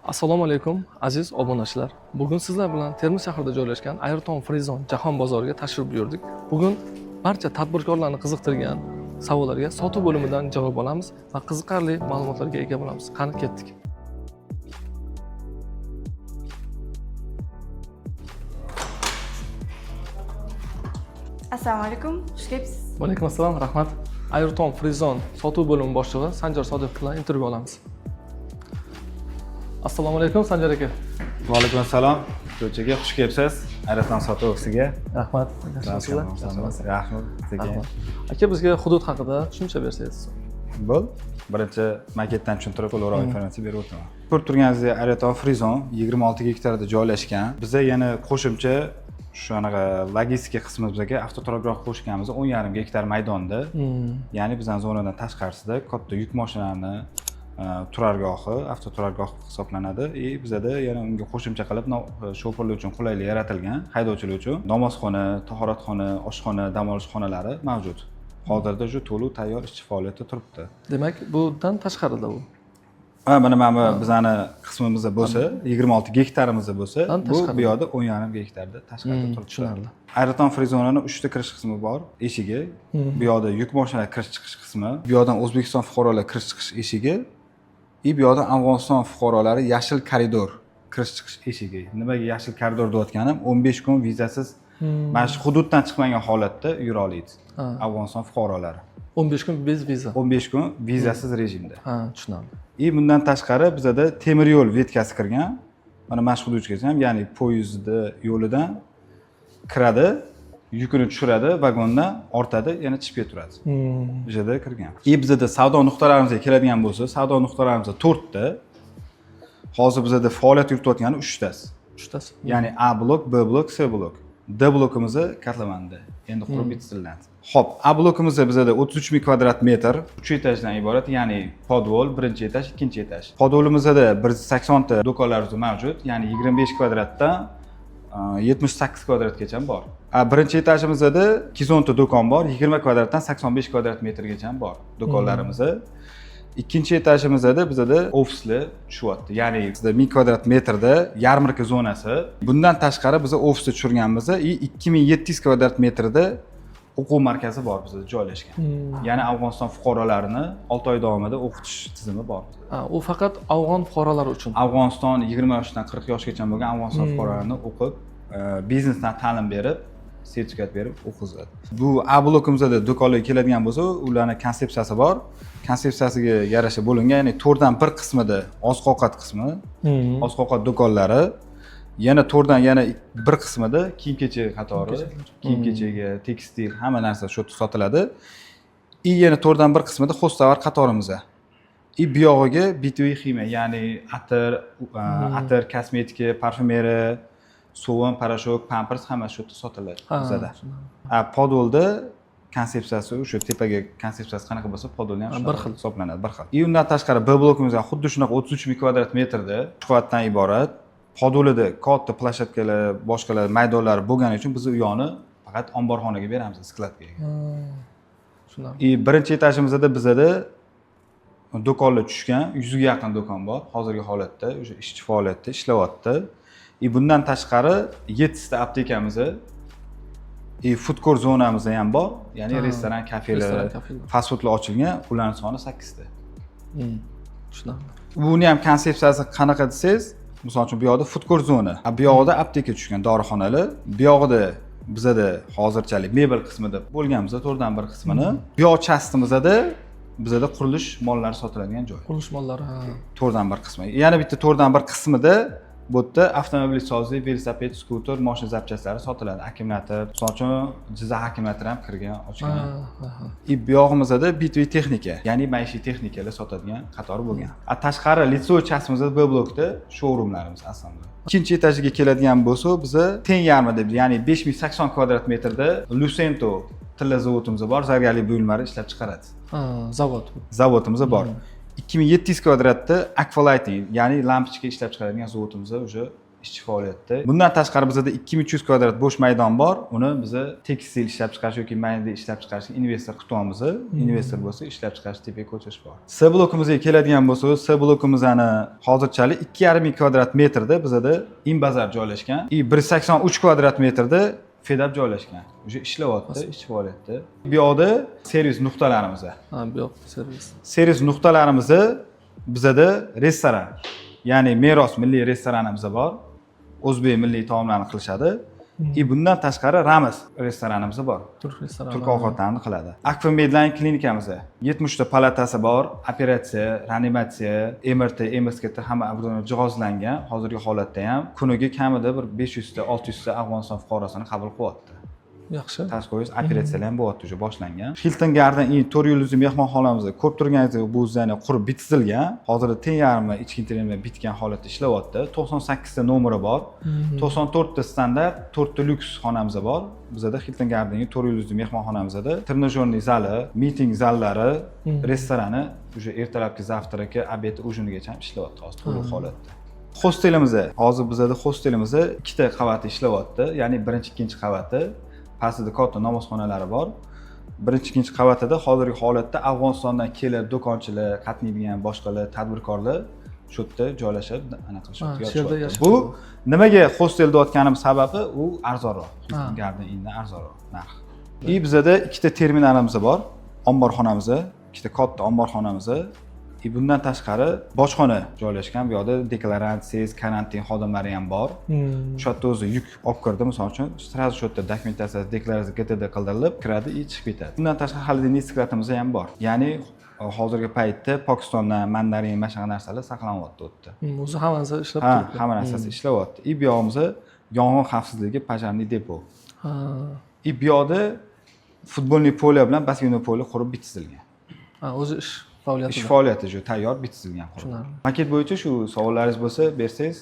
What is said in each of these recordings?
Assalomu alaykum, aziz obunachilar. Bugun sizlar bilan Termiz shahrida joylashgan Ayrton Free Zone jahon bozoriga tashrif buyurdik. Bugun barcha tadbirkorlarni qiziqtirgan savollarga sotuv bo'limidan javob olamiz va qiziqarli ma'lumotlarga ega bo'lamiz. Qani, ketdik. Assalomu alaykum, xush kelibsiz. Va alaykum assalom, rahmat. Ayrton Free Zone sotuv bo'limi boshlig'i Sanjar Sodiqov bilan intervyu olamiz. Assalomu alaykum, Sanjar aka. Va alaykum assalom. Ko'chaga aka, xush kelibsiz. Ayrton sotuv ofisiga. Rahmat. Yaxshimisizlar? Rahmat sizga. Rahmat. Aka, bizga hudud haqida tushuncha bersangiz. Bo'l. Birinchi maketdan tushuntirib, to'liqroq informatsiya berib o'taman. Ko'rib turganingizdek, Ayrton Free Zone 26 gektarda joylashgan. Biza yana qo'shimcha shunaqa logistika qismimizga avtoturargoh qo'shganmiz 10,5 gektar maydonda. Ya'ni bizning zonadan tashqarisida katta yuk mashinalarini turargohi, avtoturargoh hisoblanadi. И bizada yana unga qo'shimcha qilib shofirlar uchun qulaylik yaratilgan, haydovchilar uchun namozxona, tahoratxona, oshxona, dam olish xonalari mavjud. Hozirda shu to'liq tayyor ishchi faoliyatda turibdi. Demak, bundan tashqarida bu. Ha, mana bu bizani qismimizda bo'lsa, 26 gektarimizda bo'lsa, Dan bu tashqari. bu yoqda 10,5 gektarda tashqarida turibdi. Tushunarli. Ayrton Free Zonani uchta kirish qismi bor, eshigi. Bu yoqda yuk mashinalar kirish chiqish qismi, bu yoqdan O'zbekiston fuqarolari kirish chiqish eshigi, и bu yoqdan Afg'oniston fuqarolari yashil koridor kirish chiqish eshigi. Nimaga yashil koridor deyotganim, 15 kun vizasiz mana shu hududdan chiqmagan holatda yura oladi. Afg'oniston fuqarolari. 15 kun bez viza. 15 kun vizasiz rejimda. Ha, tushunarli. И bundan tashqari bizada temir yo'l ветка si kirgan. Mana shu hududgacha ham, ya'ni poyezdni yo'lidan kiradi, yukini tushiradi, vagondan ortadi, yana chiqib ketaveradi. O'shada kirgan. И bizada savdo nuqtalarimizga keladigan bo'lsa, savdo nuqtalarimiz to'rtta. Hozir bizada faoliyat yuritayotgani uchtasi. Uchtasi. Ya'ni A blok, B blok, C blok. D blokimiz котлован da. Endi qurib bitkaziladi. Xo'p, A blokimizda bizada 33 ming kvadrat metr, 3 etajdan iborat, ya'ni podvol, birinchi etaj, ikkinchi etaj. Podvolimizda 180 ta do'konlarimiz mavjud, ya'ni 25 kvadratdan 78 kvadratgacha bor. A birinchi etajimizda 210 ta do'kon bor, 20 kvadratdan 85 kvadrat metrgacha bor do'konlarimiz. Ikkinchi etajimizda bizada ofislar tushyapti. Ya'ni bizda 1000 kvadrat metrda yarmarka zonasi. Bundan tashqari biz ofisda tushirganmiz и 2700 kvadrat metrda o'quv markazi bor bizda joylashgan. Ya'ni Afg'oniston fuqarolarini 6 oy davomida o'qitish tizimi bor bizda. Ha, u faqat afg'on fuqarolari uchun. Afg'oniston 20 yoshdan 40 yoshgacha bo'lgan Afg'oniston fuqarolarini o'qib, biznesdan ta'lim berib, sertifikat berib o'qizadi. Bu A blokimizda do'konlarga keladigan bo'lsa, ularni konsepsiyasi bor. Konsepsiyasiga yarasha bo'lingan, ya'ni to'rtdan bir qismida oziq-ovqat qismi, oziq-ovqat do'konlari, yana to'rtdan yana bir qismida kiyim-kechak qatori, kiyim-kechagi, tekstil, hamma narsa shu yerda sotiladi. И yana to'rtdan bir qismida хозтовар qatorimiz. И bu yog'iga бытовой ximiya, ya'ni atir, atir, kosmetika, parfyumeriya, sovun, порошок, pampers hammasi shu yerda sotiladi bizada. Tushunarli. A podvolda konsepsiyasi o'sha tepaga konsepsiyasi qanaqa bo'lsa, podvolda ham Ha, shunaqa bir xil. hisoblanadi, bir xil. И undan tashqari B blokimiz ham xuddi shunaqa 33 ming kvadrat metrda, uch qavatdan iborat. Podvolida katta площадка lar, boshqalar maydonlar bo'lgani uchun biz u yoqni faqat omborxonaga beramiz, skladga. Tushunarli. И birinchi etajimizda bizada do'konlar tushgan, 100 ga yaqin do'kon bor hozirgi holatda, o'sha ishchi faoliyatda ishlayapti. И bundan tashqari yettita aptekamiz и food court zonamiz ham bor, ya'ni restoran, kafelar, restoran, kafelar. Fast foodlar ochilgan, ularning soni sakkizta. Tushunarli. Buni ham konsepsiyasi qanaqa desangiz, misol uchun bu yoqda food court zona, a bu yoqda apteka tushgan, dorixonalar, bu yoqda bizada hozirchalik mebel qismida bo'lganmiz, to'rtdan bir qismini. Bu yoq часть imizda bizada qurilish mollari sotiladigan joy. Qurilish mollari, ha. To'rtdan bir qismi. Yana bitta to'rtdan bir qismida bu yerda avtomobil sozlik, velosiped, skuter, mashina запчасть lari sotiladi. Akkumulyator, misol uchun Jizzax akkumulyatori ham kirgan, ochgan. Ha, ha, ha. И bu yog'imizda бытовой texnika, ya'ni maishiy texnikalar sotadigan qator bo'lgan. A tashqari лицевой часть imizda B blokda showroomlarimiz aslida. Ikkinchi etajiga keladigan bo'lsa, biza teng yarmi deb, ya'ni 5080 kvadrat metrda Lucento tilla zavodimiz bor, zargarlik buyumlari ishlab chiqaradi. Ha, zavod. Zavodimiz bor. 2700 kvadratda Aqualighting, ya'ni lampochka ishlab chiqaradigan zavodimiz уже Ishchi faoliyatda. Bundan tashqari bizada 2300 kvadrat bo'sh maydon bor. Uni biza tekstil ishlab chiqarish yoki mayda ishlab chiqarish investor kutyapmiz. Investor bo'lsa, ishlab chiqarish tepaga ko'chirish bor. C blokimizga keladigan bo'lsak, C blokimizni hozirchalik 2,5 ming kvadrat metrda bizada Inbazar joylashgan и 183 kvadrat metrda Fedab joylashgan. Уже ishlayapti, ishchi faoliyatda. Bu yoqda servis nuqtalarimiz. Ha, bu yoq servis. Servis nuqtalarimizni bizada restoran, ya'ni Meros milliy restoranimiz bor. O'zbek milliy taomlarini qilishadi. И bundan tashqari Ramiz restoranimiz bor. Turk restorani. Turk ovqatlarini qiladi. Akfa Medline klinikamiz 70 ta palatasi bor, operatsiya, reanimatsiya, MRT, MSKT hamma оборудование jihozlangan. Hozirgi holatda ham kuniga kamida bir 500 ta, 600 ta Afg'oniston fuqarosini qabul qilyapti. Yaxshi. Tashqi qo'yish operatsiyalar ham bo'lyapti, уже boshlangan. Hilton Garden Inn 4 yulduzli mehmonxonamizda ko'rib turganingizdek, bu здание qurib bitizilgan. Hozirda teng yarmi ichki interyer bitgan holatda ishlayapti. 98 ta nomeri bor. 94 ta standart, 4 ta lyuks xonamiz bor. Bizada Hilton Garden Inn 4 yulduzli mehmonxonamizda тренажёрный zali, miting zallari, restorani уже ertalabki завтрак i, обед, ужин gacha ham ishlayapti hozir to'liq holatda. Hostelimiz, hozir bizada hostelimiz ikkita qavati ishlayapti, ya'ni birinchi, ikkinchi qavati. Pastida katta namozxonalari bor. Birinchi, ikkinchi qavatida hozirgi holatda Afg'onistondan kelib do'konchilar, qatnaydigan boshqalar, tadbirkorlar shu yerda joylashib, anaqa qilishyapti, Ha, shu yerda yotishyapti. yashab. Bu nimaga hostel deyotganim sababi, u arzonroq. Hilton Garden Inndan arzonroq narx. И bizada ikkita terminalimiz bor, omborxonamiz, ikkita katta omborxonamiz. И bundan tashqari bojxona joylashgan. Bu yoqda deklaransiya, karantin xodimlari ham bor. O'sha yerda o'zi yuk olib kirdi, misol uchun, сразу shu yerda dokumentatsiyasi, deklaratsiya, ГТД qildirilib kiradi и chiqib ketadi. Bundan tashqari холодильный склад imiz ham bor, ya'ni hozirgi paytda Pokistondan mandarin, mana shunaqa narsalar saqlanyapti u yerda. O'zi hammasi ishlab Ha, turibdi. hamma narsasi ishlayapti. И bu yog'imizda yong'in xavfsizligi, пожарный depo. И bu yoqda футбольный поле bilan баскетбольный поле qurib bitizilgan. Ha, o'zi ish faoliyatida. Ish faoliyati shu tayyor bitizilgan qurib. Tushunarli. Maket bo'yicha shu savollaringiz bo'lsa, bersangiz.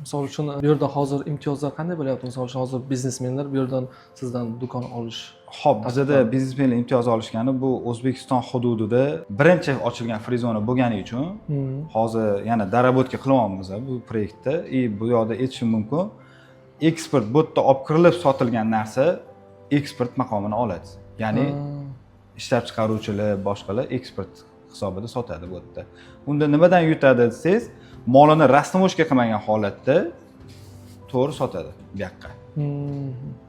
Misol uchun, bu yerda hozir imtiyozlar qanday bo'lyapti? Misol uchun, hozir biznesmenlar bu yerdan sizdan do'kon olish. Ho'p, bizada biznesmenlar imtiyoz olishgani, bu O'zbekiston hududida birinchi ochilgan free zona bo'lgani uchun hozir yana доработка qilyapmiz bu proyektda. И bu yoqda aytishim mumkin, eksport, bu yerda olib kirilib sotilgan narsa eksport maqomini oladi, ya'ni ishlab chiqaruvchilar, boshqalar eksport hisobida sotadi bu yerda. Unda nimadan yutadi desangiz, molini растаможка qilmagan holatda to'g'ri sotadi bu yoqqa,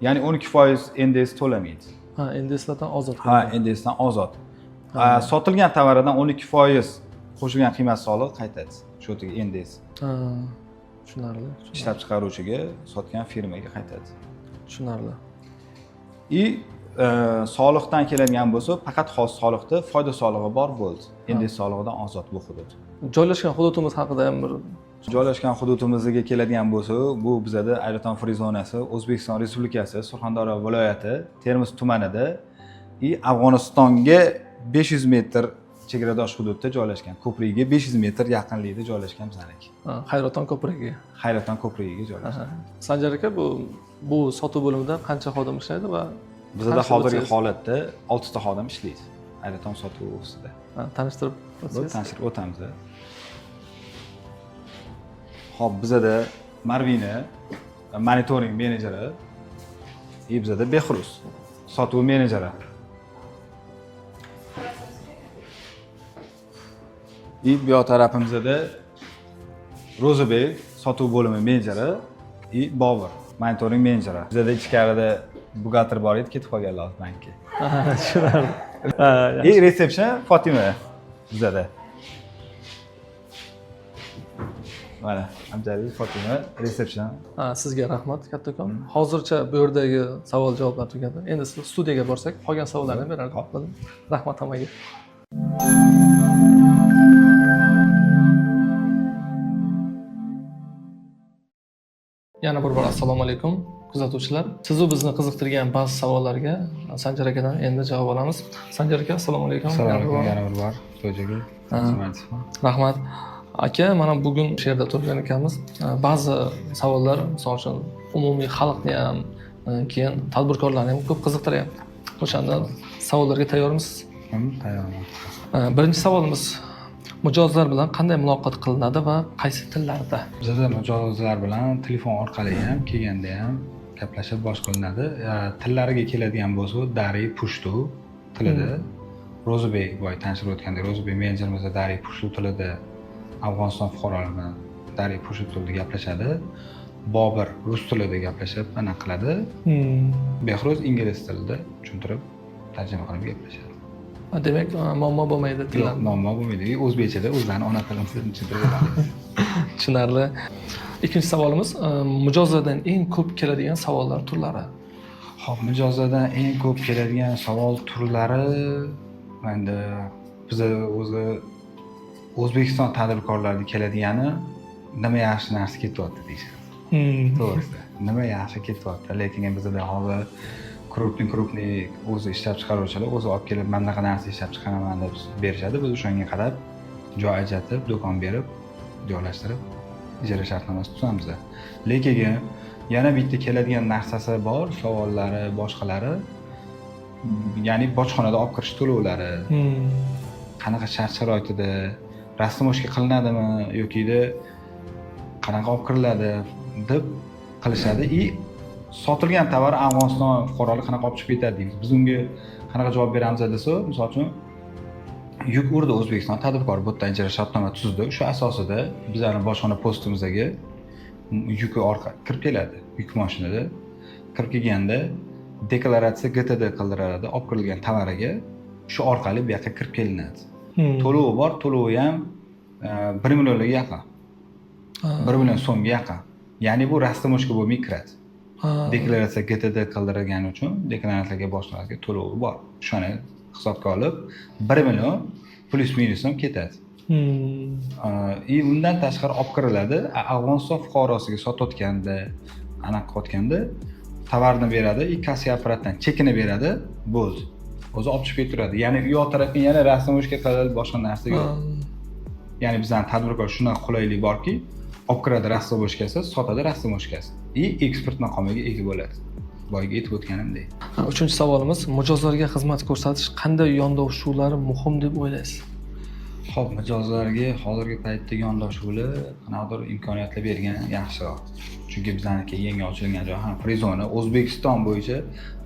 ya'ni 12% НДС to'lamaydi. Ha, НДС lardan ozod. Ha, НДС dan ozod. Sotilgan tovaridan 12% qo'shilgan qiymat solig'i qaytadi shu yerga, НДС. Ha, tushunarli. Tushunarli. Ishlab chiqaruvchiga, sotgan firmaga qaytadi. Tushunarli. И soliqdan keladigan bo'lsa, faqat xos soliqda foyda solig'i bor, bo'ldi. НДС solig'idan ozod bu hudud. Joylashgan hududimiz haqida ham bir. Joylashgan hududimizga keladigan bo'lsa, bu bizada Ayraton free zonasi O'zbekiston Respublikasi Surxondaryo viloyati Termiz tumanida и Afg'onistonga 500 metr chegaradosh hududda joylashgan, ko'prigiga 500 metr yaqinlikda joylashgan bizaniki. Ha, Hayraton ko'prigi. Hayraton ko'prigiga joylashgan. Aha. Sanjar aka, bu sotuv bo'limida qancha xodim ishlaydi va Bizada tanishtirib hozirgi o'tsangiz. holatda oltita xodim ishlaydi Hayraton sotuv ofisida. Ha, tanishtirib Bu o'tsangiz. Tanishtirib o'tamiz. Ho'p, bizada Marvina, monitoring menejeri, и bizada Behruz, sotuv menejeri. И bu yoq tarafimizda Ro'zibek, sotuv bo'limi menejeri, и Bobur, monitoring menejeri. Bizada ichkarida buxgalter bor edi, ketib qolganlar hozir bankka. Ha, tushunarli. Ha, И reception Fotima bizada. Mana Abdulaziz, Fotima reception. Ha, sizga rahmat kattakon. Hozircha bu yerdagi savol javoblar tugadi. Endi siz studiyaga borsak, qolgan savollarni berardim. Rahmat hammaga. Yana bir bor assalomu alaykum, kuzatuvchilar. Sizu bizni qiziqtirgan ba'zi savollarga Sanjar akadan endi javob olamiz. Sanjar aka, assalomu alaykum. Assalomu Yana bir alaykum bor. yana bir bor, To'jagul. Rahmat. Aka, mana bugun shu yerda turgan ekanmiz. Ba'zi savollar, misol uchun, umumiy xalqni ham, keyin tadbirkorlarni ham ko'p qiziqtiryapti. O'shandan savollarga tayyormisiz? Tayyorman. Birinchi savolimiz: Mijozlar bilan qanday muloqot qilinadi va qaysi tillarda? Bizada mijozlar bilan telefon orqali ham, kelganda ham gaplashib bosh qilinadi. Tillariga keladigan bo'lsa, dari, pushtu tilida. Ro'zibek, boya tanishtirib o'tgandek, Ro'zibek menejerimiz dari, pushtu tilida Afg'oniston fuqarolari bilan dari, pushtu tilida gaplashadi. Bobur rus tilida gaplashib anaqa qiladi. Behruz ingliz tilida tushuntirib, tarjima qilib gaplashadi. Demak, muammo bo'lmaydi Yo'q, tillar. muammo bo'lmaydi. O'zbekchada o'zlarini ona tilimizda tushuntirib beramiz. Tushunarli. Ikkinchi savolimiz, mijozlardan eng ko'p keladigan savollar turlari. Xo'p, mijozlardan eng ko'p keladigan savol turlari, endi biza o'zi O'zbekiston tadbirkorlariga keladigani nima yaxshi narsa ketyapti deyishadi. To'g'risi, nima yaxshi ketyapti, lekin bizada hozir крупный крупный o'zi ishlab chiqaruvchilar o'zi olib kelib, mana bunaqa narsa ishlab chiqaraman deb berishadi. Biz o'shanga qarab joy ajratib, do'kon berib, joylashtirib, ijara shartnomasi tuzamiz. Lekin yana bitta keladigan narsasi bor, savollari, boshqalari, ya'ni bojxonada olib kirish to'lovlari, qanaqa shart sharoitida, растаможка qilinadimi yokida qanaqa olib kiriladi deb qilishadi и sotilgan tovar Afg'oniston fuqarolari qanaqa olib chiqib ketadi deymiz. Biz unga qanaqa javob beramiz desa, misol uchun, yuk urdi O'zbekiston tadbirkor, bu yerdan ijara shartnoma tuzdi. O'sha asosida bizlarni bojxona postimizga yuki orqa kirib keladi, yuk mashinada kirib kelganda deklaratsiya ГТД qildiriladi olib kirilgan tovariga, shu orqali bu yoqqa kirib kelinadi. To'lovi bor, to'lovi ham 1 millionga yaqin, 1 million so'mga yaqin, ya'ni bu растаможка bo'lmay kiradi. Deklaratsiya ГТД qildirilgani uchun deklarantlarga, bojxonaga to'lovi bor, o'shani hisobga olib 1 million плюс минус ham ketadi. И undan tashqari olib kiriladi. Afg'oniston fuqarosiga sotayotganda, anaqa qilayotganda tovarni beradi и kassa apparatdan chekini beradi, bo'ldi, o'zi olib chiqib ketaveradi. Ya'ni u yoq tarafga yana растаможка qilib boshqa narsa yo'q. Ya'ni bizani tadbirkor shunaqa qulaylik borki, olib kiradi растаможка siz, sotadi растаможка siz и eksport maqomiga ega bo'ladi, boyagi aytib o'tganimdek. Uchinchi savolimiz: mijozlarga xizmat ko'rsatish qanday yondashuvlari muhim deb o'ylaysiz? Ho'p, mijozlarga hozirgi paytda yondashuvlar qanaqadir imkoniyatlar bergan yaxshiroq, chunki bizaniki yangi ochilgan joy ham free zona, O'zbekiston bo'yicha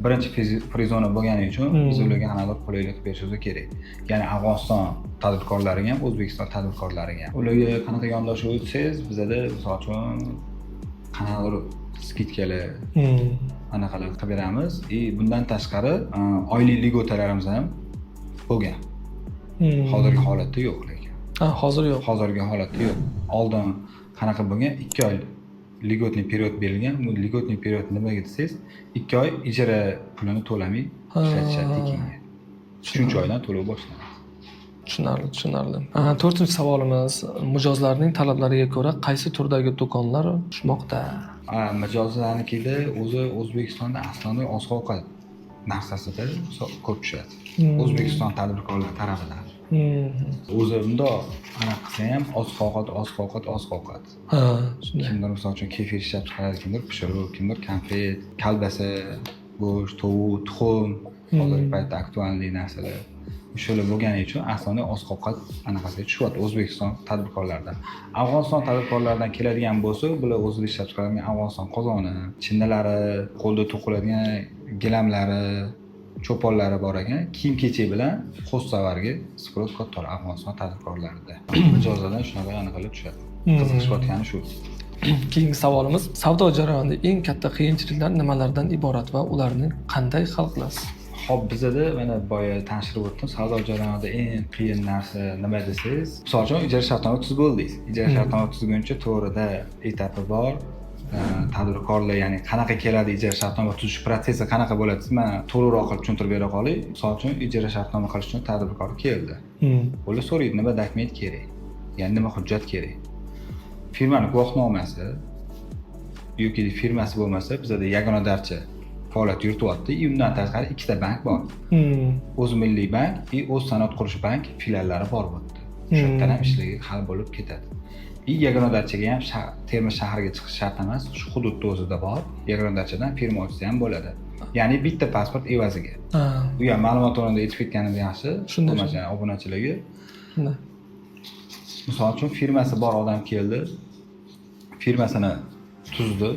birinchi free zona bo'lgani uchun biz ularga qanaqadir qulaylik qilib berishimiz kerak. Ya'ni Afg'oniston tadbirkorlariga ham, O'zbekiston tadbirkorlariga ham. Ularga qanaqa yondashuv o'tsangiz, bizada misol uchun qanaqadir скидка lar, anaqalar qilib beramiz и bundan tashqari oylik льгота larimiz ham bo'lgan. Hozirgi holatda yo'q lekin. Ha, hozir yo'q. Hozirgi holatda yo'q. Oldin qanaqa bo'lgan, 2 oy льготный период berilgan. Bu льготный период nimaga desangiz, 2 oy ijara pulini to'lamay ishlatishadi tekinga, uchinchi oydan to'lov boshlanadi. Tushunarli. To'rtinchi savolimiz: mijozlarning talablariga ko'ra qaysi turdagi do'konlar tushmoqda? Mijozlarnikida o'zi O'zbekistonda aslida oziq ovqat narsasida ko'p tushadi O'zbekiston tadbirkorlar tarafidan. O'zi bundoq anaqa qilsa ham oziq ovqat, oziq ovqat, oziq ovqat. Ha, shunday. Kimdir misol uchun kefir ishlab chiqaradi, kimdir pishiruv, kimdir konfet, kolbasa, go'sht, tovuq, tuxum, hozirgi paytda актуальный narsalar o'shalar bo'lgani uchun aslida oziq ovqat anaqasiga tushyapti O'zbekiston tadbirkorlaridan. Afg'oniston tadbirkorlaridan keladigan bo'lsa, bular o'zida ishlab chiqaradigan Afg'oniston qozoni, chinnilari, qo'lda to'qiladigan gilamlari, cho'ponlari bor ekan. Kiyim kechak bilan хозтовар ga спрос kattaroq Afg'oniston tadbirkorlarida. Mijozlardan shunaqa anaqalar tushadi. Qiziqishayotgani shu. Keyingi savolimiz: savdo jarayonida eng katta qiyinchiliklar nimalardan iborat va ularni qanday hal qilasiz? Ho'p, bizada mana boya tanishtirib o'tdim, savdo jarayonida eng qiyin narsa nima desangiz, misol uchun, ijara shartnoma tuzib bo'ldingiz. Ijara shartnoma tuzguncha to'g'rida etapi bor. Tadbirkorlar, ya'ni qanaqa keladi, ijara shartnoma tuzish protsessi qanaqa bo'ladi desa, man to'liqroq qilib tushuntirib bera qolay. Misol uchun, ijara shartnoma qilish uchun tadbirkor keldi. Ular so'raydi, nima dokument kerak, ya'ni nima hujjat kerak. Firmani guvohnomasi yoki firmasi bo'lmasa, bizada yagona darcha faoliyat yurityapti и undan tashqari ikkita bank bor. O'z Milliy bank и O'z sanoat qurilish bank filiallari bor bu yerda. O'sha yerdan ham ishlari hal bo'lib ketadi. И yagona darchaga ham Termiz shahriga chiqish shart emas, shu hududda o'zida bor. Yagona darchadan firma ochsa ham bo'ladi. Ya'ni bitta pasport evaziga. Bu ham ma'lumot o'rnida aytib ketganim yaxshi. Shunday, Bo'lmasa obunachilarga. Shunday. Misol uchun, firmasi bor odam keldi, firmasini tuzdi,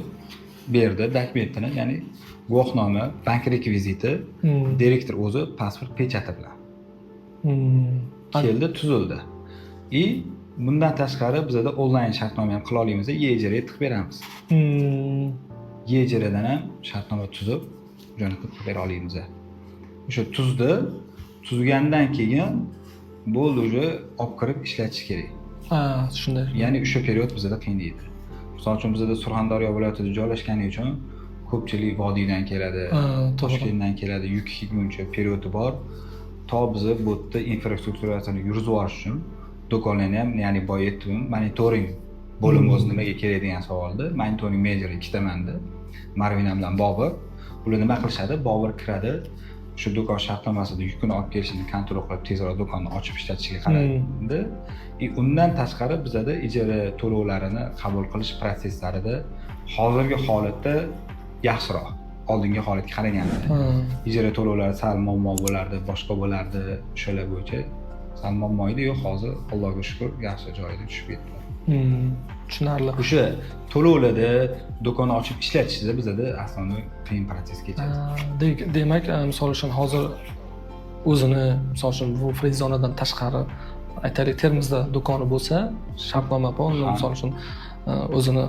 berdi dokumentini, ya'ni guvohnoma, bank rekviziti, direktor o'zi, pasport, pechati bilan keldi, tuzildi. И bundan tashqari bizada onlayn shartnoma ham qila olamiz, e-ijara qilib beramiz. E-ijaradan ham shartnoma tuzib jo'natib bera olamiz. O'sha tuzdi, tuzgandan keyin bo'ldi, уже olib kirib ishlatish kerak. Ha, shunday. Ya'ni o'sha период bizada qiyin deydi. Misol uchun, bizada Surxondaryo viloyatida joylashgani uchun ko'pchilik vodiydan keladi, Ha, to'g'ri. Toshkentdan keladi, yuk kelguncha период i bor. To bizni bu yerda infrastrukturasini yurgizib yuborish uchun do'konlarni ham, ya'ni boya aytdim, monitoring bo'limi o'zi nimaga kerak degan savolda, monitoring menejeri ikkita manda, Marvina bilan Bobur. Ular nima qilishadi? Bobur kiradi, shu do'kon shartnomasida yukini olib kelishini контроль qilib, tezroq do'konni ochib ishlatishiga qaraydi. И undan tashqari bizada ijara to'lovlarini qabul qilish protsesslarida hozirgi holatda yaxshiroq oldingi holatga qaraganda. Ijara to'lovlari sal muammo bo'lardi, boshqa bo'lardi, o'shalar bo'yicha sal muammo edi. Yo'q, hozir, Allohga shukur, yaxshi joyiga tushib ketdi. Tushunarli. O'sha to'lovlarda, do'kon ochib ishlatishda bizada основной qiyin protsess kechadi. Ha, demak, misol uchun, hozir o'zini, misol uchun, bu free zonadan tashqari, aytaylik, Termizda do'koni bo'lsa, shartnoma полный, misol uchun, o'zini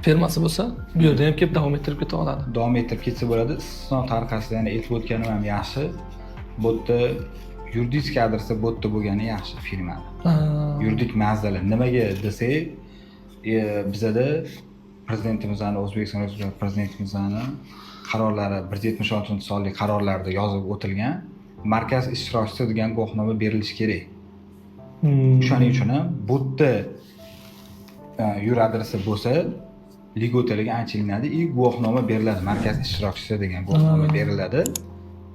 firmasi bo'lsa, bu yerda ham kelib davom ettirib keta oladi. Davom ettirib ketsa bo'ladi. Istisno tariqasida yana aytib o'tganim ham yaxshi, bu yerda yuridik adresi bu yerda bo'lgani yaxshi firmani, yuridik manzili. Nimaga desak, bizada prezidentimizni, O'zbekiston Respublikasi prezidentimizni qarorlari, 176-sonli qarorlarida yozib o'tilgan, markaz ishtirokchisi degan guvohnoma berilishi kerak. O'shaning uchun ham bu yerda yur adresi bo'lsa, льгота larga ancha ilinadi и guvohnoma beriladi, markaz ishtirokchisi degan guvohnoma beriladi,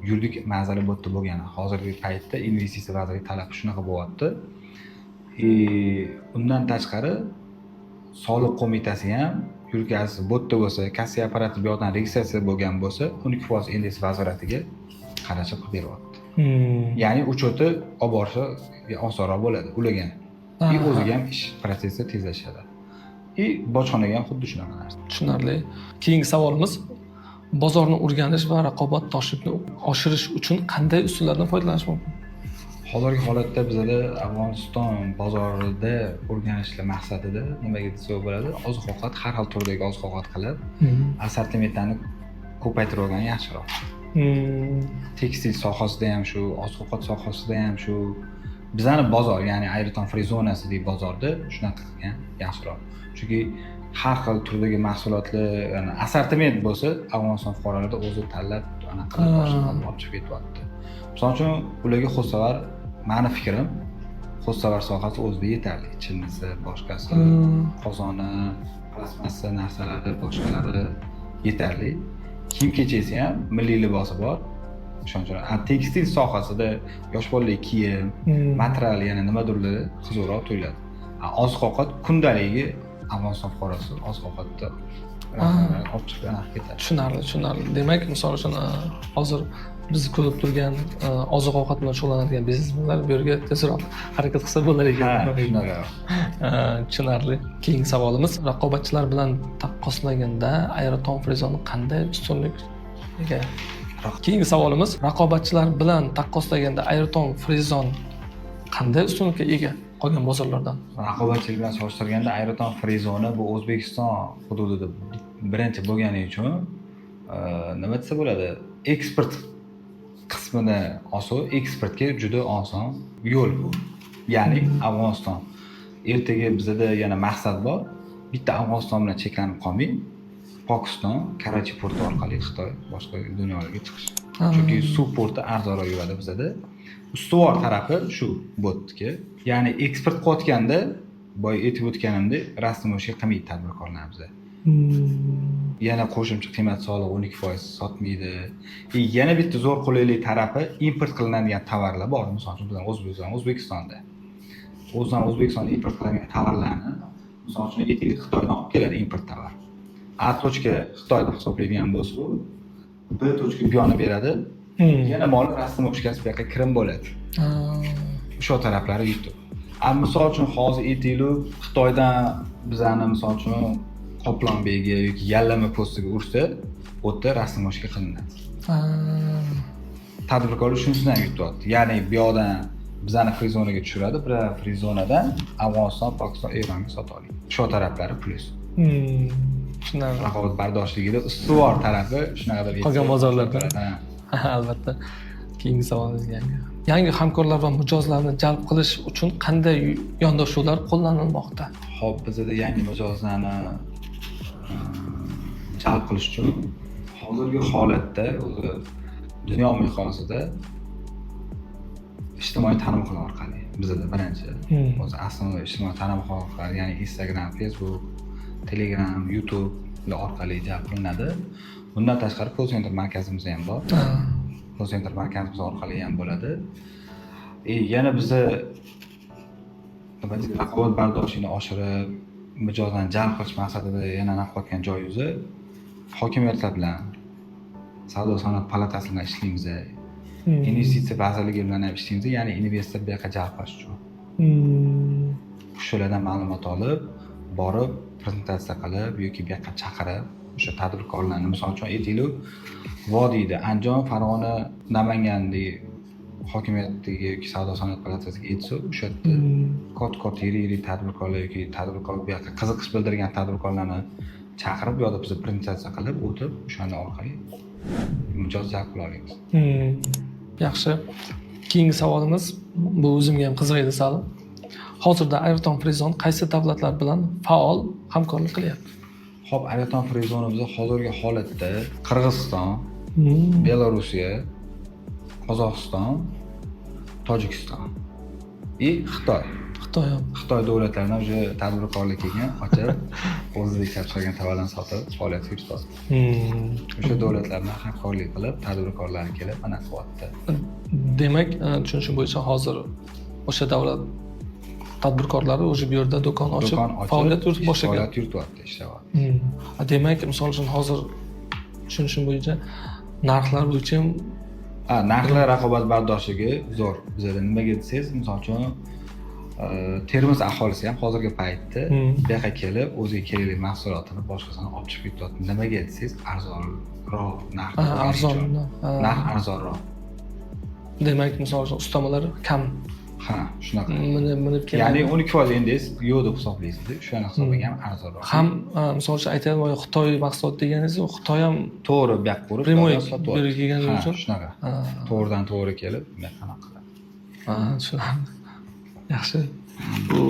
yuridik manzili bu yerda bo'lgani. Hozirgi paytda Investitsiya vazirligi talabi shunaqa bo'lyapti. И undan tashqari soliq qo'mitasi ham yuridik adresi bu yerda bo'lsa, kassa apparati bu yoqdan registratsiya bo'lgan bo'lsa, 12% НДС vazoratiga qarashib qilib beryapti. Ya'ni учет i olib borishi osonroq bo'ladi ularga ham и o'ziga ham ish protsessi tezlashadi. И bojxonaga ham xuddi shunaqa narsa. Tushunarli. Keyingi savolimiz: bozorni o'rganish va raqobatdoshlikni oshirish uchun qanday usullardan foydalanish mumkin? Hozirgi holatda bizada Afg'oniston bozorida o'rganishlar maqsadida, nimaga desa bo'ladi, oziq ovqat, har xil turdagi oziq ovqat qilib, assortimentlarni ko'paytirib olgan yaxshiroq. Tekstil sohasida ham shu, oziq ovqat sohasida ham shu, bizani bozor, ya'ni Ayritom free zonasi bozorda shunaqa qilgan yaxshiroq, chunki har xil turdagi mahsulotlar, ya'ni assortiment bo'lsa, Afg'oniston fuqarolarida o'zi tanlab, anaqa qilib, boshqa qilib olib chiqib ketyapti. Misol uchun, ularga хозтовар, mani fikrim, хозтовар sohasi o'zida yetarli, chinnisi, boshqasi, qozoni, plastmassa narsalari, boshqalari yetarli. Kiyim kechasi ham milliy libosi bor, o'shaning uchun. A tekstil sohasida yosh bolalar kiyim, material, yana nimadirlar qiziqroq tuyuladi. A oziq ovqat kundaligi, Afg'oniston fuqarosi oziq ovqatni olib chiqib anaqa ketadi. Tushunarli. Demak, misol uchun, hozir biz ko'rib turgan oziq ovqat bilan shug'ullanadigan biznesmenlar bu yerga tezroq harakat qilsa bo'lar ekan. Ha, shunaqa. Tushunarli. Keyingi savolimiz: raqobatchilar bilan taqqoslaganda Aeroton Free Zone qanday ustunlik ega? Keyingi savolimiz: raqobatchilar bilan taqqoslaganda Aeroton Free Zone qanday ustunlikka ega qolgan bozorlardan? Raqobatchilik bilan solishtirganda Aeroton Free Zone bu O'zbekiston hududida birinchi bo'lgani uchun, nima desa bo'ladi, eksport qismini oson, eksportga juda oson yo'l bu. Ya'ni Afg'oniston, ertaga bizada yana maqsad bor, bitta Afg'oniston bilan cheklanib qolmay, Pokiston, Karachi porti orqali Xitoy, boshqa dunyolarga chiqish, chunki suv porti arzonroq yuradi bizada. Ustuvor tarafi shu bo'tdiki, ya'ni eksport qilayotganda, boya aytib o'tganimdek, растаможка qilmaydi tadbirkorlar bizda. Yana qo'shimcha qiymat solig'i 12% sotmaydi. И yana bitta zo'r qulaylik tarafi, import qilinadigan tovarlar bor. Misol uchun, bizani O'zbekistonda, o'zidan O'zbekistonda import qilingan tovarlarni, misol uchun, aytaylik, Xitoydan olib keladi import tovar. А точка Xitoyda hisoblaydigan bo'lsa, u Б точка bu yoqni beradi. Yana mol растаможка si bu yoqqa kirim bo'ladi. O'sha taraflari yutuq. A misol uchun hozir aytaylik, Xitoydan bizani misol uchun Qoplonbekga yoki Yallama postiga ursa, u yerda растаможка qilinadi. Tadbirkorlar shunisidan yutyapti. Ya'ni bu yoqdan bizani free zonaga tushiradi, bir free zonadan Afg'oniston, Pokiston, Eronga sota oladi. Shu taraflari plyus. Tushunarli. Raqobat bardoshligida ustuvor tarafi shunaqa deb Qolgan aytsak bozorlarda. Ha. Albatta. Keyingi savolimizga yangi hamkorlar va mijozlarni jalb qilish uchun qanday yondashuvlar qo'llanilmoqda? Xo'p, bizada yangi mijozlarni jalb qilish uchun hozirgi holatda o'zi dunyo miqyosida ijtimoiy tarmoqlar orqali bizada birinchi o'zi основной ijtimoiy tarmoqlar orqali, ya'ni Instagram, Facebook, Telegram, YouTube orqali jalb qilinadi. Bundan tashqari call center markazimiz ham bor. Call center markazimiz orqali ham bo'ladi. Yana biza, nima deydi, raqobat bardoshini oshirib, mijozlarni jalb qilish maqsadida yana naq qilayotgan joyimiz hokimiyatlar bilan, savdo sanoat palatasi bilan ishlaymiz. Investitsiya vazirligi bilan ham ishlaymiz, ya'ni investor bu yoqqa jalb qilish uchun. Shulardan ma'lumot olib, borib prezentatsiya qilib yoki bu yoqqa chaqirib o'sha tadbirkorlarni, misol uchun aytaylik, vodiyda Andijon, Farg'ona, Namangandagi hokimiyatdagi yoki savdo sanoat palatasiga aytsa, o'sha yerda katta katta yirik yirik tadbirkorlar yoki tadbirkor bu yoqqa qiziqish bildirgan tadbirkorlarni chaqirib, bu yoqda biz prezentatsiya qilib o'tib, o'shani orqali mijoz jalb qila olamiz. Yaxshi. Keyingi savolimiz, bu o'zimga ham qiziq edi sal. Hozirda Ayrton Free Zone qaysi davlatlar bilan faol hamkorlik qilyapti? Ho'p, Ayrton Free Zone'imizda hozirgi holatda Qirg'iziston, Belorussiya, Qozog'iston, Tojikiston и Xitoy. Xitoy ham. Xitoy davlatlaridan уже tadbirkorlar kelgan, ochib, o'zida ishlab chiqargan tovarlarni sotib, faoliyat yurityapti. O'sha davlatlar bilan hamkorlik qilib, tadbirkorlar kelib mana qilyapti. Demak, tushunishim bo'yicha hozir o'sha davlat tadbirkorlari уже bu yerda do'kon ochib, Do'kon ochib, faoliyat yuritib boshlagan. Faoliyat yurityapti, ishlayapti. Demak, misol uchun hozir tushunishim bo'yicha narxlar bo'yicha ham Ha, narxlar raqobatbardoshligi zo'r. Bizada nimaga desangiz, misol uchun Termiz aholisi ham hozirgi paytda bu yoqqa kelib, o'ziga kerakli mahsulotini, boshqasini olib chiqib ketyapti. Nimaga desangiz, arzonroq narx bo'lgani arzon. uchun. Narx arzonroq. Demak, misol uchun ustamalar kam. Ha, shunaqa. Minib keladi. Ya'ni 12% endangiz yo'q deb hisoblaysiz, o'shani hisobiga ham arzonroq. Ham misol uchun aytaylik, boya Xitoy mahsuloti deganingiz, u Xitoy ham To'g'ri, bu yoqqa urib, Прямой sotyapti. bu yerga kelgani Ha, uchun? Shunaqa. To'g'ridan to'g'ri kelib, bu yoqqa anaqa qiladi. Ha, tushunarli. Yaxshi. Bu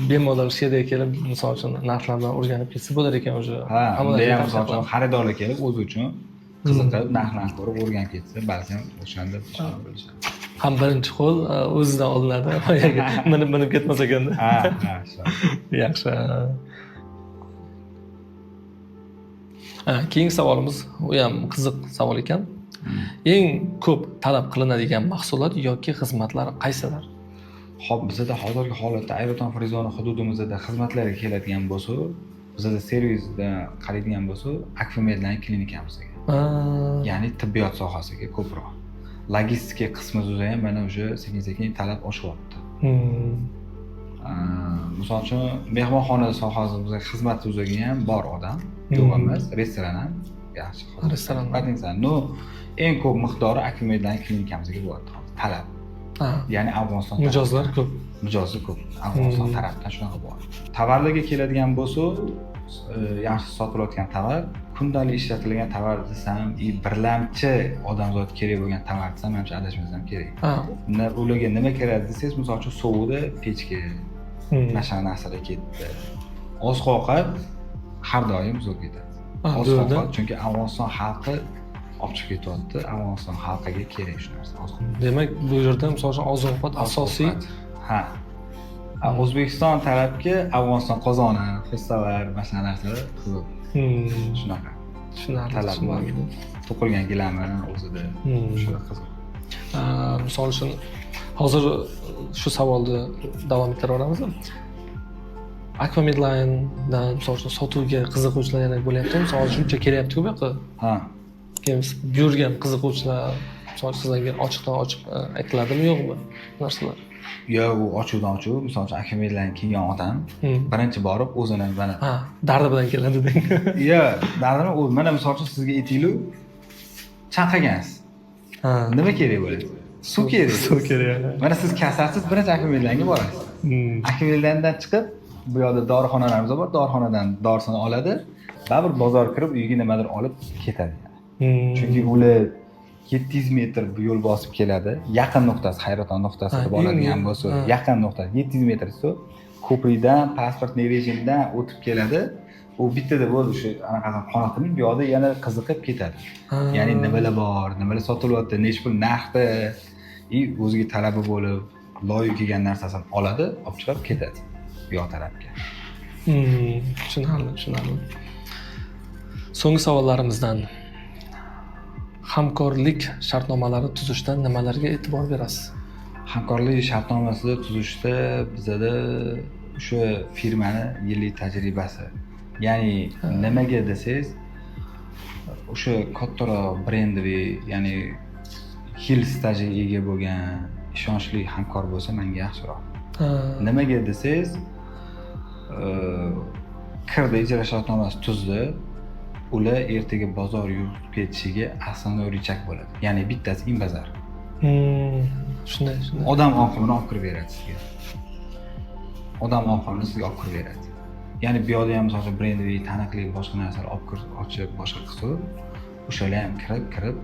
bemalol shu yerga kelib, misol uchun narxlar bilan o'rganib ketsa bo'lar ekan уже. Ha, Hamma unda ham narsaga misol uchun tavsiya. Xaridorlar kelib o'zi uchun qiziqib, narxlarni ko'rib o'rganib ketsa, balkim o'shanda bilishadi. Ham birinchi qo'l o'zidan olinadi. Boyagi minib minib ketmas ekanda. Ha, shunaqa. Yaxshi. Ha, keyingi savolimiz, u ham qiziq savol ekan. Eng ko'p talab qilinadigan mahsulot yoki xizmatlar qaysilar? Xo'p, bizada hozirgi holatda Ayrton Free Zone hududimizda xizmatlarga keladigan bo'lsa, bizada servisda qaraydigan bo'lsa, Akfamedlarning klinikamizga. Ya'ni tibbiyot sohasiga ko'proq. Logistika qismida ham mana уже sekin-sekin talab oshyapti. Misol uchun mehmonxona sohasida xizmat uzaga ham bor odam, yo'q emas, restoran ham yaxshi. Restoran. Potensial. Но, eng ko'p miqdori Akfamedlarning klinikamizga bo'lyapti hozir talab. Ya'ni Afg'oniston Mijozlar ko'p. Mijozi ko'p. Afg'oniston tarafdan shunaqa bo'lyapti. Tovarlarga keladigan bo'lsa, yaxshi sotilayotgan tovar, kundalik ishlatilgan tovar desam, и birlamchi odamzod kerak bo'lgan tovar desam, manimcha adashmasam kerak. Ularga nima kerak desangiz, misol uchun sovuqda pechka, mana shunaqa narsalar ketdi. Oziq ovqat har doim zo'r ketadi. Oziq ovqat, chunki Afg'oniston xalqi olib chiqib ketyapti. Afg'oniston xalqiga kerak shu narsa. Oziq Demak, bu yerda misol uchun oziq ovqat asosiy. Ha. O'zbekiston tarafga Afg'oniston qozoni, xustalar, mana shunaqa narsalar qiziq. Shunaqa. Tushunarli. Talab bor. To'qilgan gilami o'zida o'sha qiziq. Misol uchun hozir shu savolni davom ettiraveramiz. Aquamedline'dan misol uchun sotuvga qiziquvchilar yana bo'lyaptimi? Misol uchun shuncha kelyapti-ku bu yoqqa. Ha. Keyin bu yerga ham qiziquvchilar misol uchun sizlarga ochiqdan ochiq aytiladimi, yo'qmi bu narsalar? Yo, u ochiqdan ochiq, misol uchun, Akvameldan kelgan odam birinchi borib o'zini mana Ha, dardi bilan keladi deng. Yo, dardini u mana, misol uchun, sizga aytaylik, chanqagansiz. Nima kerak bo'ladi? Suv kerak. Suv kerak. Mana siz kasalsiz, birinchi Akvamelanga borasiz. Akvameldan chiqib, bu yoqda dorixonalarimiz bor, dorixonadan dorisini oladi, baribir bozorga kirib, uyiga nimadir olib ketadi. Chunki ular 700 metr bu yo'l bosib keladi. Yaqin nuqtasi, Hayraton nuqtasi deb oladigan bo'lsa, yaqin nuqtasi 700 metr suv. Ko'prikdan, паспортный rejimdan o'tib keladi. U bittada bo'ldi, o'sha anaqasini qoniqtirib, bu yoqda yana qiziqib ketadi. Ya'ni nimalar bor, nimalar sotilyapti, nechi pul narxda, и o'ziga talabi bo'lib, loyiq kelgan narsasini oladi, olib chiqib ketadi bu yoq tarafga. Tushunarli, tushunarli. So'nggi savollarimizdan: hamkorlik shartnomalari tuzishda nimalarga e'tibor berasiz? Hamkorlik shartnomasida tuzishda bizada o'sha firmani yillik tajribasi, ya'ni nimaga desangiz, o'sha kattaroq брендовый, ya'ni yil stajiga ega bo'lgan ishonchli hamkor bo'lsa, menga yaxshiroq. Nimaga desangiz, kirdi, ijara shartnomasi tuzdi, ular ertaga bozor yurib ketishiga основной рычаг bo'ladi, ya'ni bittasi Inbazar. Shunday. Odam oqimini olib kirib beradi sizga, odam oqimini sizga olib kirib beradi. Ya'ni bu yoqda ham, misol uchun, брендовый, taniqli boshqa narsalar olib kirib, ochib, boshqa qilsa, o'shalar ham kirib kirib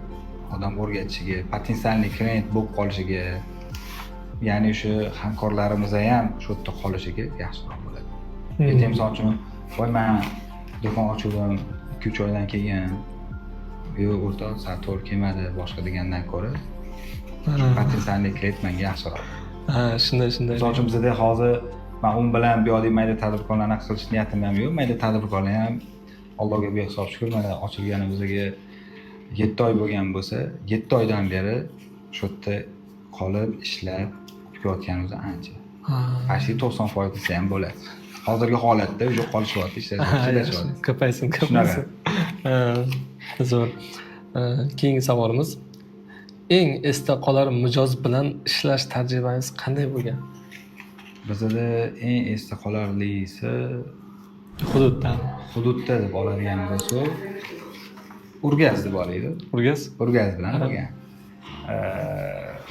odam o'rgatishiga, потенциальный klient bo'lib qolishiga, ya'ni o'sha hamkorlarimiz ham shu yerda qolishiga yaxshiroq bo'ladi. Ertaga, misol uchun, voy, man do'kon ochuvdim, 2-3 oydan keyin yo'q, o'rtoq, sal to'g'ri kelmadi, boshqa degandan ko'ra потенциальный klient menga yaxshiroq. Ha, shunday. Misol uchun, bizada hozir man u bilan bu yoqdagi mayda tadbirkorlarni qilish niyatim ham yo'q. Mayda tadbirkorlar ham, Allohga behisob shukur, mana ochilganimizga 7 oy bo'lgan bo'lsa, 7 oydan beri shu yerda qolib ishlab kelayotganimiz ancha, почти 90% desa ham bo'ladi. Hozirgi holatda уже qolishyapti, ishlashyapti. Ko'paysin, ko'paysin. Ha, zo'r. Keyingi savolimiz: eng esda qolar mijoz bilan ishlash tajribangiz qanday bo'lgan? Bizada eng esda qolarlisi Hududdan. Hududda deb oladigan bo'lsak, Urgaz deb olaylik. Urgaz. Urgaz bilan bo'lgan.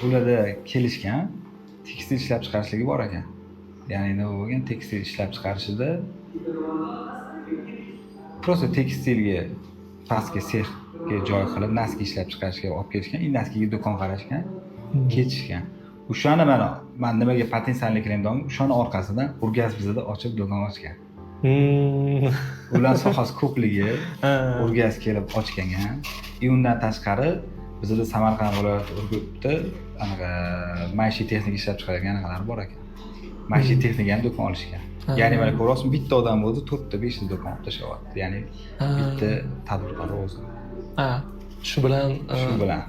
Ularda kelishgan, tekstil ishlab chiqarishligi bor ekan. Ya'ni nima bo'lgan, tekstil ishlab chiqarishida просто tekstilga pastki sexga joy qilib, носки ishlab chiqarishga olib kelishgan и носки ga do'kon qarashgan, ketishgan. O'shani mana man nimaga потенциальный klient, o'shani orqasidan Urgaz bizada ochib, do'kon ochgan. Ular sohasi ko'pligi, Urgaz kelib ochgan. И undan tashqari bizada Samarqand viloyati, Urgutda anaqa maishiy texnika ishlab chiqaradigan anaqalar bor ekan, maishiy texnika ham do'kon olishgan. Ya'ni mana ko'ryapsizmi, bitta odam o'zi to'rtta, beshta do'kon olib tashlayapti, ya'ni bitta tadbirkor o'zi. Ha, shu bilan Shu bilan.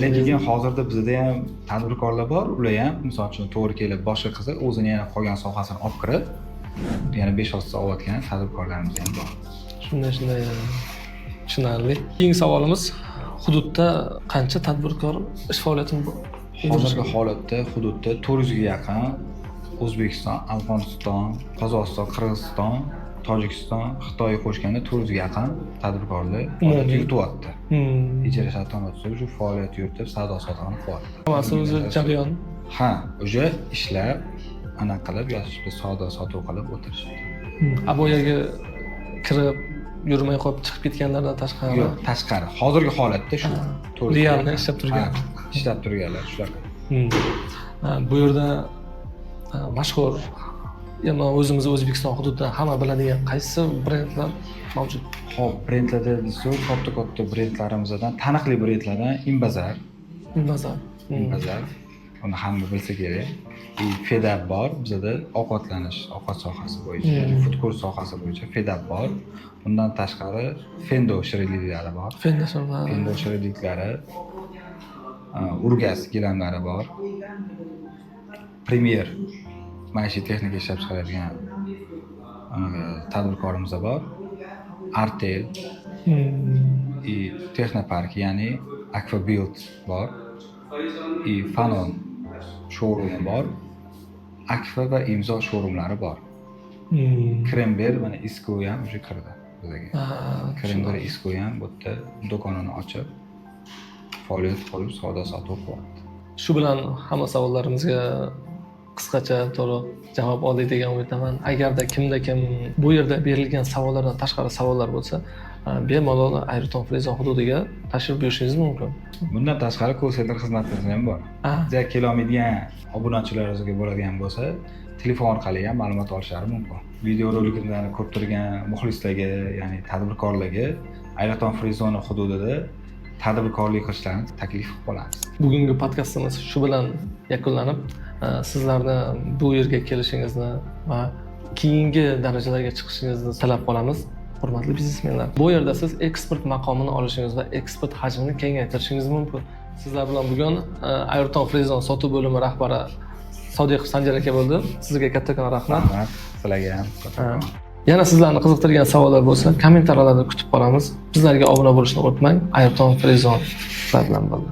Lekin hozirda bizada ham tadbirkorlar bor, ular ham, misol uchun, to'g'ri kelib, boshqa qilsa, o'zini yana qolgan sohasini olib kirib, yana besh oltita olayotgan tadbirkorlarimiz ham bor. Shunday, tushunarli. Keyingi savolimiz: hududda qancha tadbirkor ish faoliyatini Hozirgi holatda hududda 400 ga yaqin O'zbekiston, Afg'oniston, Qozog'iston, Qirg'iziston, Tojikiston, Xitoy qo'shganda 400 ga yaqin tadbirkorlar faoliyat yurityapti. Ijara shartnoma tuzib, shu faoliyat yuritib, savdo sotig'ini qilyapti. Hammasi o'zi jarayon. Ha, уже ishlab, anaqa qilib yotishibdi, savdo sotuv qilib o'tirishibdi. A bu yerga kirib yurmay qolib chiqib ketganlardan tashqari? Yo'q, tashqari. Hozirgi holatda shu 400 ga Реально yaqin. ishlab turgan. Ha, ishlab turganlar shunaqa. Ha, bu yerda mashhur, endi o'zimiz O'zbekiston hududida hamma biladigan qaysi brendlar mavjud? Ho'p, brendlarda desak, katta katta brendlarimizdan, taniqli brendlardan Inbazar. Bazar. Inbazar. Uni hamma bilsa kerak. И Fedab bor bizada, ovqatlanish, ovqat sohasi bo'yicha, food court sohasi bo'yicha Fedab bor. Undan tashqari Fendo shirinliklari bor. Fendo. Fendo shirinliklari, Urgaz gilamlari bor. Premier maishiy texnika ishlab chiqaradigan anaqa tadbirkorimiz bor. Artel и Texnopark, ya'ni Aquabuild bor. И Fanon. showroomi bor. Akfa va Imzo showroomlari bor. Krember, mana, Isko ham уже kirdi bizaga. Krember, Isko ham bu yerda do'konini ochib, faoliyat qilib, savdo sotuv qilyapti. Shu bilan hamma savollarimizga qisqacha, to'liq javob oldik degan umiddaman. Agarda kimda kim bu yerda berilgan savollardan tashqari savollar bo'lsa, bemalol Ayrton Free Zone hududiga tashrif buyurishingiz mumkin. Bundan tashqari call center xizmatimiz ham bor. Bizga kelolmaydigan obunachilarimizga bo'ladigan bo'lsa, telefon orqali ham ma'lumot olishlari mumkin. Video roliklarni ko'rib turgan muxlislarga, ya'ni tadbirkorlarga Ayrton Free Zone hududida tadbirkorlik qilishlarini taklif qilib qolamiz. Bugungi podkastimiz shu bilan yakunlanib, sizlarni bu yerga kelishingizni va keyingi darajalarga chiqishingizni tilab qolamiz. Hurmatli biznesmenlar, bu yerda siz eksport maqomini olishingiz va eksport hajmini kengaytirishingiz mumkin. Sizlar bilan bugun Ayrton Free Zone sotuv bo'limi rahbari Sodiqov Sanjar aka bo'ldi. Sizga kattakon rahmat. Rahmat sizlarga ham. Ha. Yana sizlarni qiziqtirgan savollar bo'lsa, kommentariyalarda kutib qolamiz. Bizlarga obuna bo'lishni unutmang. Ayrton Free Zone sizlar bilan bo'ldi.